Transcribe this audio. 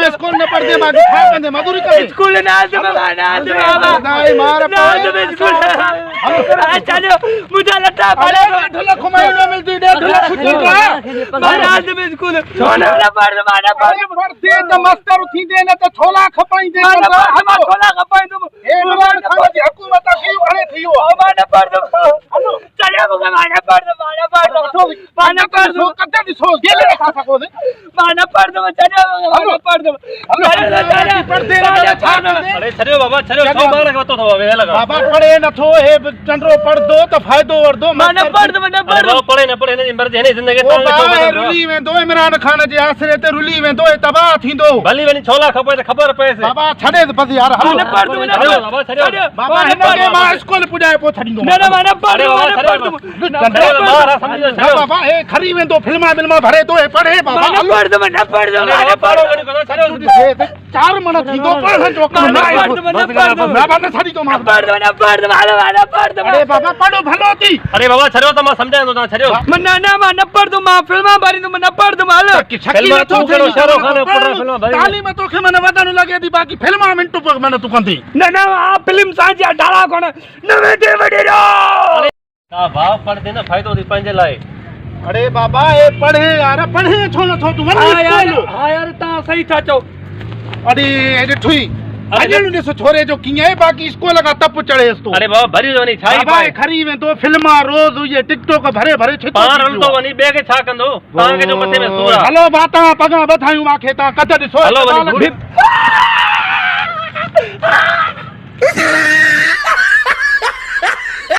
School نه پڙهندي مان ڇا ڪندي مزوري ڪندي اسڪول نه منهنجا لٽا ڦاڙيا ڏيڍ لک مهينو ملندي ڏيڍ لک پڙهندي ته ماستر ٿيندي نه ته ڇولا کپائيندي ڇولا کپائيندم عمران خان جي حڪومت کي گهڻي ٿي ويو آ مان نه پڙهندم چڙيا مون کي مان نه پڙهندم مان نه پڙهندم مان نه پڙهندم ڪڏهن ڏسو جيل نه ٿا سگهو مان نه پڙهندم چڙيا مون کي مان نه پڙهندم اڙي ڇڏيو بابا ڇڏيو ڇو ٻار کي وتو اٿو ويهه لڳا بابا پڙهي نٿو هي چنڊو پڙهندو ته فائدو وٺندو مان نه پڙهندم نه پڙهندم پڙهي نه پڙهي هن جي مرضي هن جي زندگي تان کي رلي ويندو عمران خان جي آسري تي رلي ويندو هي تباهه ٿيندو ڀلي وڃي ڇولا کپي ته خبر پئيس بابا ڇڏي بس يار هلو نه پڙهندم نه ڇڏيو بابا ڇڏيو بابا هن کي مان اسڪول پڄائي پوء ڇڏيندو نه نه مان نه پڙهندم نه پڙهندم نه بابا هي کري ويندو فلما بلما ڀري ٿو هي پڙهي بابا نه پڙهندم نه پڙهندم نه پڙهندم چار مڻ ٿيندو پڙهڻ جو ڪم نه آهي نه پڙهندم بابا نه ڇڏيندو مان پڙهندم نه پڙهندم هلو نه پڙهندم اڙي بابا پڙهو ڀلو ٿي اڙي بابا ڇڏيو ته مان سمجهايان ٿو تان ڇڏيو من نه نه مان نه پڙهندم مان فلما ڀريندم نه پڙهندم هل شڪي نٿو ٿئي تعليم توکي من وڌڻ لڳي ٿي باقي فلما منٽ من تون ڪندي نه نه آ فلم سان جي ڊالا ڪون نه ويٺي وڏي رو تا ڀاء پڙهندي نه فائدو ٿي پنهنجي لاء. اڙي بابا اي پڙهي يار پڙهي ڇو نٿو تون وڃ اسڪول. ها يار تان صحيح ٿا چئو. اڙي ڏٺوئي اڄڻ ڏس ڇوري جو ڪيئن آهي باقي اسڪول کان تپ چڙهيس ٿو. اڙي بابا ڀري وڃي ڇا ئي بابا کري ويندو فلما روز اهي ٽڪ ٽوڪ ڀري ڀري ڇتو پاڻ رلندو وڃي ٻئي کي ڇا ڪندو تان کي جو مٿي ۾ سور آ. هلو با تان پڳان ٻڌايون مان کي تان قد ڏسو هلو وڃي.